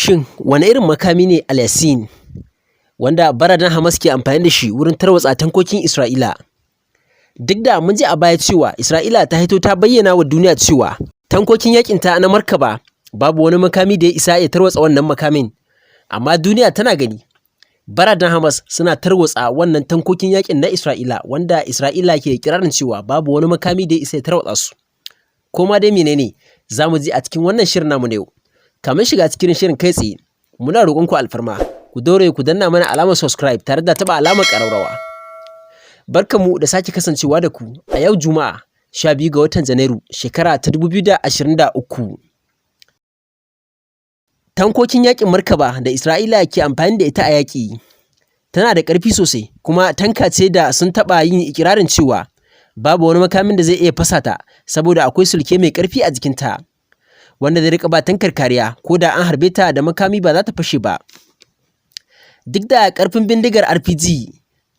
Shin wane irin makami ne Al-Yassin wanda baradan Hamas ke amfani da shi wurin tarwatsa tankokin Isra'ila? Duk da mun ji a baya cewa Isra'ila ta hito ta bayyana wa duniya cewa tankokin yakinta na Merkava babu wani makami da ya isa ya tarwatsa wannan makamin, amma duniya tana gani baradan Hamas suna tarwatsa wannan tankokin yakin na Isra'ila wanda Isra'ila ke ikirarin cewa babu wani makami da ya isa ya tarwatsa su. Ko ma dai menene, za mu ji a cikin wannan shirin namu na yau. Kamin shiga cikin shirin kai tsaye, muna roƙon ku alfarma, ku daure ku danna mana alamar subscribe tare da taɓa alamar ƙararrawa. Barkanmu da sake kasancewa da ku a yau Juma'a, 12 ga watan Janairu, shekara ta 2023. Tankokin yakin Merkava da Isra'ila ke amfani da ita a yaƙi tana da ƙarfi sosai, kuma tanka ce da sun taɓa yin ikirarin cewa babu wani makamin da zai iya fasa ta, saboda akwai sulke mai ƙarfi a jikinta wanda zai riƙa ba tankar kariya, ko da an harbe ta da makami ba za ta fashe ba. Duk da ƙarfin bindigar RPG,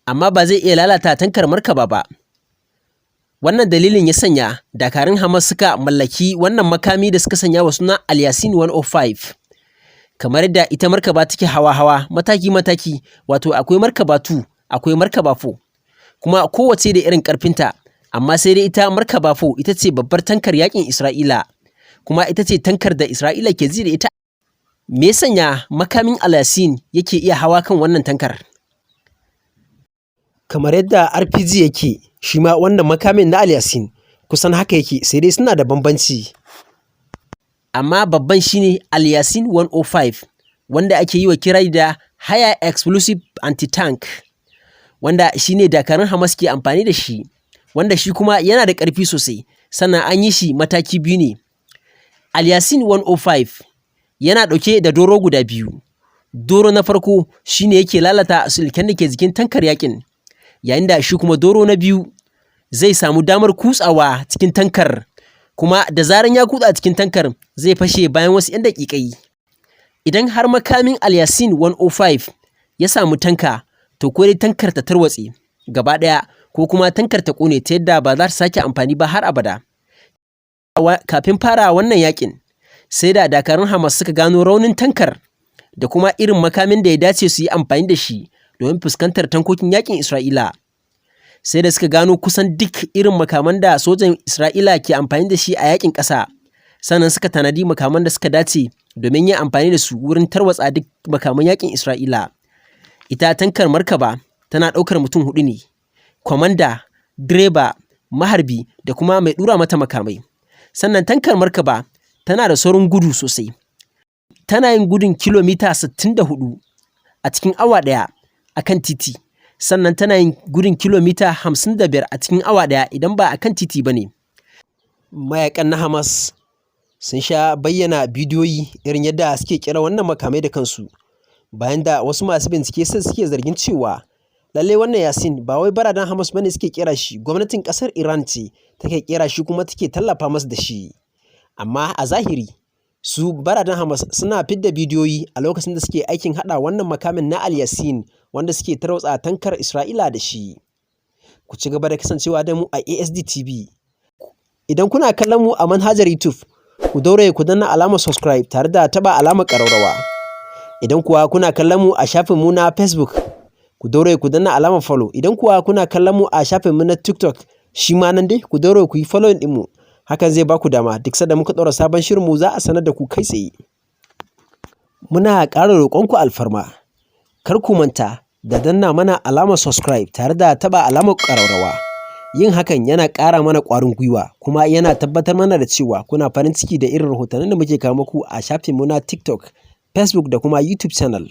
amma ba zai iya lalata tankar Merkava ba. Wannan dalilin ya sanya dakarun Hamas suka mallaki wannan makami da suka sanya wa suna Al-Yassin 105. Kamar yadda ita Merkava take hawa-hawa, mataki-mataki, wato akwai Merkava 2, akwai Merkava 4, kuma kowace da irin ƙarfinta, amma sai dai ita Merkava 4 ita ce babbar tankar yakin Isra'ila, kuma ita ce tankar da Isra'ila ke ji da ita. Me ya sanya makamin Al-Yassin yake iya hawa kan wannan tankar? Kamar yadda RPG yake, shi ma wannan makamin na Al-Yassin kusan haka yake, sai dai suna da bambanci. Amma babban shine Al-Yassin 105, wanda ake yi wa kirari da High Explosive Anti-Tank, wanda shine dakarun Hamas ke amfani da shi, wanda shi kuma yana da ƙarfi sosai, sannan an yi shi mataki biyu ne. Al-Yassin 105 yana ɗauke da doro guda biyu. Doro na farko shine yake lalata sulken da ke jikin tankar yakin, yayin da shi kuma doro na biyu zai samu damar kutsawa cikin tankar, kuma da zaran ya kutsa cikin tankar, zai fashe bayan wasu 'yan daƙiƙai. Idan har makamin Al-Yassin 105 ya samu tanka, to ko dai tankar ta tarwatse gaba ɗaya, ko kuma tankar ta ƙone ta yadda ba za ta sake amfani ba har abada. Kafin fara wannan yakin, sai da dakarun Hamas suka gano raunin tankar da kuma irin makamin da ya dace su yi amfani da shi domin fuskantar tankokin yakin Isra'ila. Sai da suka gano kusan duk irin makaman da sojan Isra'ila ke amfani da shi a yakin ƙasa, sannan suka tanadi makaman da suka dace domin yin amfani da su wurin tarwatsa duk makaman yakin Isra'ila. Ita tankar Merkava tana ɗaukar mutum huɗu ne: kwamanda, direba, maharbi da kuma mai ɗura mata makamai. Sannan tankar Merkava tana da saurin gudu sosai. Tana yin gudun kilomita 64 a cikin awa ɗaya a kan titi. Sannan tana yin gudun kilomita 55 a cikin awa ɗaya idan ba a kan titi ba ne. Mayaƙan na Hamas sun sha bayyana bidiyoyi irin yadda suke ƙera wannan makamai da kansu, bayan da wasu masu bincike suke zargin cewa lallai wannan Yassin ba wai baradan Hamas bane suke ƙera shi, gwamnatin ƙasar Iran ce take ƙera shi kuma take tallafa masu da shi. Amma a zahiri su baradan Hamas suna fidda bidiyoyi a lokacin da suke aikin haɗa wannan makamin na Al-Yassin wanda suke tarwatsa tankar Isra'ila da shi. Ku ci gaba da kasancewa da mu a ASD TV. Idan kuna kallon mu a manhajar YouTube, ku daure ku danna alamar subscribe tare da taɓa alamar ƙararrawa. Idan kuwa kuna kallon mu a shafin mu na Facebook, ku daure ku danna alamar follow. Idan kuwa kuna kallon mu a shafin mu na TikTok, shi ma nan dai ku daure ku yi following ɗin mu. Hakan zai ba ku dama, duk sanda muka ɗaura sabon shirin mu, za a sanar da ku kai tsaye. Muna ƙara roƙonku alfarma, kar ku manta da danna mana alamar subscribe tare da taɓa alamar ƙararrawa. Yin hakan yana ƙara mana ƙwarin gwiwa, kuma yana tabbatar mana da cewa kuna farin ciki da irin rahotannin da muke kawo muku a shafinmu na TikTok, Facebook da kuma YouTube channel.